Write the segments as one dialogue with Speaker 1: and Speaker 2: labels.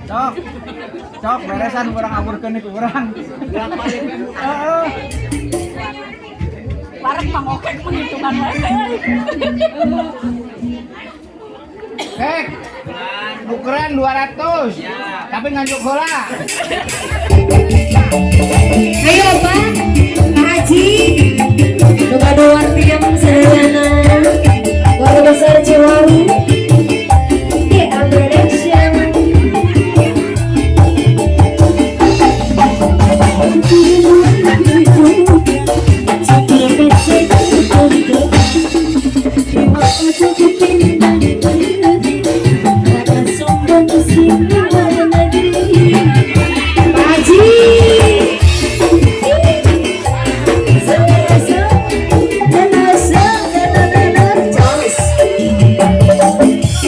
Speaker 1: Cok. Cok, beresan urang aburkeun ku urang. Heeh.
Speaker 2: Bareng Mang Okek penghitungan wae.
Speaker 1: Kek. Ukuran 200. Tapi nganjuk heula.
Speaker 3: Ayo, Pak, Pak Haji, nu wartiem sadayana, warga besar Ciwaru, DA Production. Pak Haji.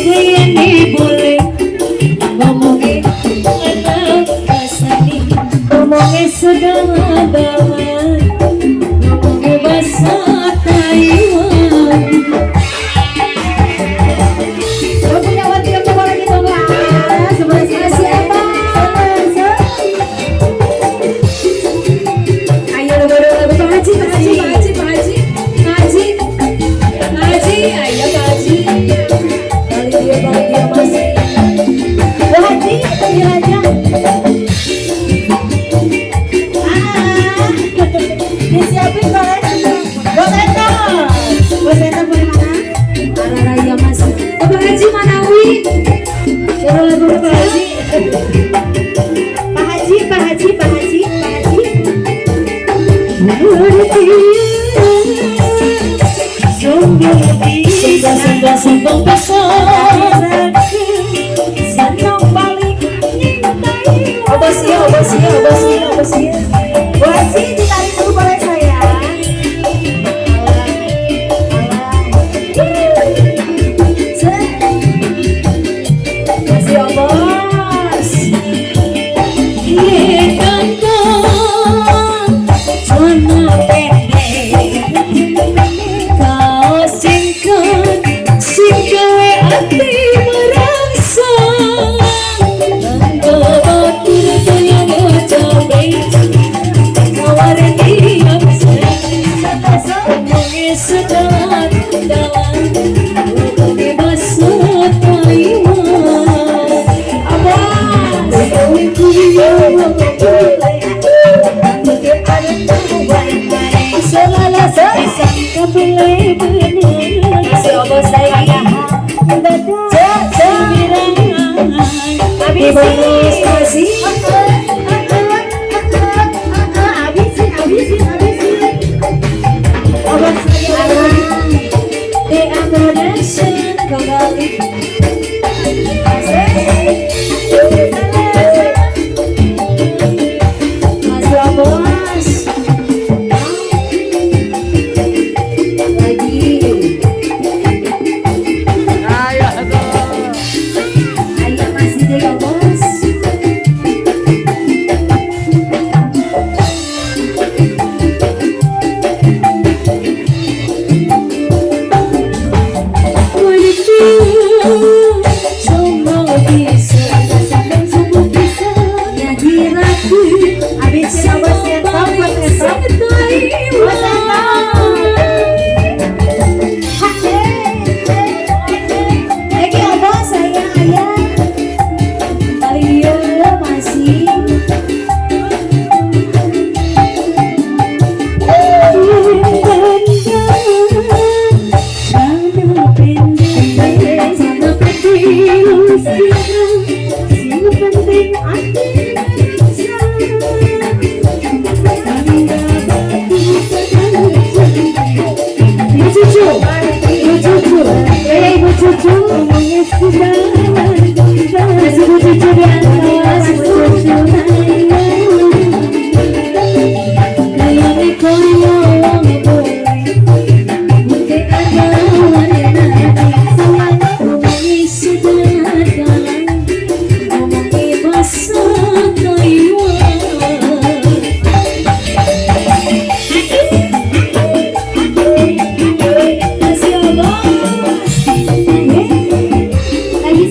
Speaker 3: Ini boleh ngomongin anak kasani, ngomongin segala dawan, ngomongin bahasa Taiwan. Lo punya waktu yang coba lagi dong lah. Sebelah siapa? Ayo lagu Pak Haji, Pak Haji, Pak Haji, Pak Haji, Pak Haji, Pak Haji, ayo Pak Haji. Kali dia masih. Bu Haji, panggil aja. Ah, disiapin boleh. Bos Endo, Bos Endo boleh mana? Arah Raya masih. Oh, Pak Haji Manawi. Suruh lagu Pak Haji. Pak Haji, Pak Haji, Pak Haji, Pak Haji. Sombong sombong besar, senang balik. Obos ya, obos ya, obos ya, obos ya. Bu Haji ditarik dulu boleh sayang. Alah, alah. Masih obos. Celana pendek, kaos singkat, sing gawe ati merangsang. Nganggo batur kaya bocah mawar diam ngomongin sedalan-dalan, ngomongin bahasa Taiwan. Awas, habisin, habisin, habisin. DA Production kembali. Masih bos. Lagi.
Speaker 1: Ayo tuh.
Speaker 3: Ayo masih deh bos. Masih. Ibu cucu, ibu cucu, ibu cucu, masih ibu cucu di atas, ibu cucu. Lagi.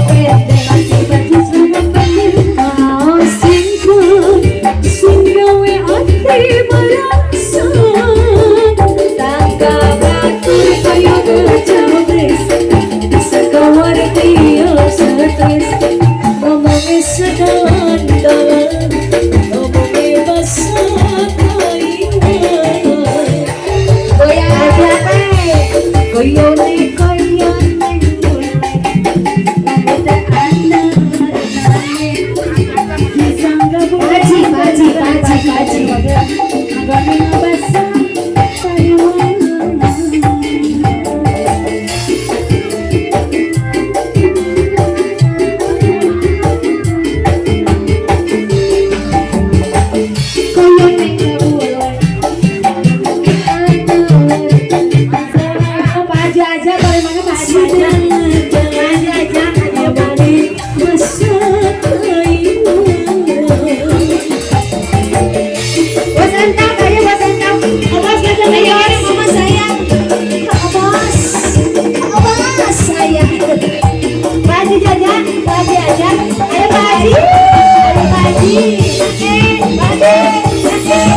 Speaker 3: Pendek, laki baju celana pendek. Singkong sing gawe ati merangsang. Tangga batur kaya gejabres. Sekawarti yo stres. Ngomongnya sedalan-dalan, ngomongnya basa Taiwan.
Speaker 4: Goyang.
Speaker 3: Koyone kaya neng bule, rambutnya aneh-aneh. Disangka
Speaker 4: Haji, Haji, Haji, Haji.
Speaker 3: Nggone basa Taiwan. Kaya neng bule,
Speaker 4: Oh, Pak Haji aja, boleh mana Pak Haji aja. Pak Haji aja, ayo Pak Haji.
Speaker 3: Basa Taiwan.
Speaker 4: Bos entah, ayo bos entah. Oh, bos gajah, ayo mama sayang.
Speaker 3: Bos, bos saya.
Speaker 4: Pak Haji aja, Pak Haji aja. Ayo Pak Haji. Ayo Pak Haji. Eh, Pak Haji. Eh.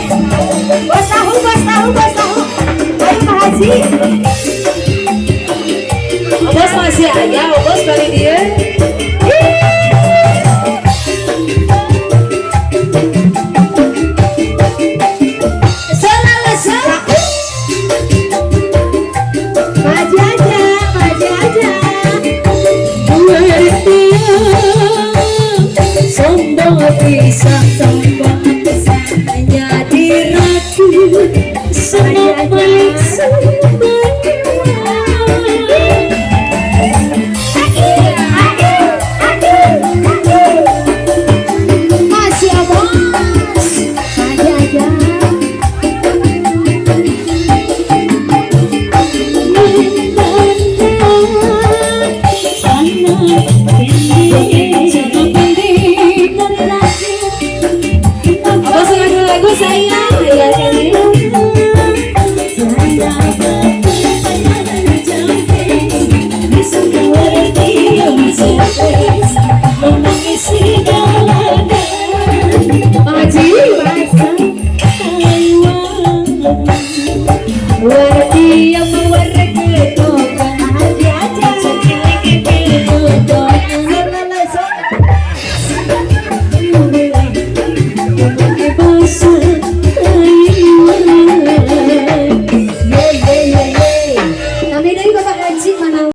Speaker 4: Bos tahu, bos tahu, bos tahu. Ayo Pak Haji.
Speaker 3: Bos masih aja, bos kali dia. Selalu selalu.
Speaker 4: Pak Haji aja, Pak Haji aja.
Speaker 3: Sombong pisang, sombong.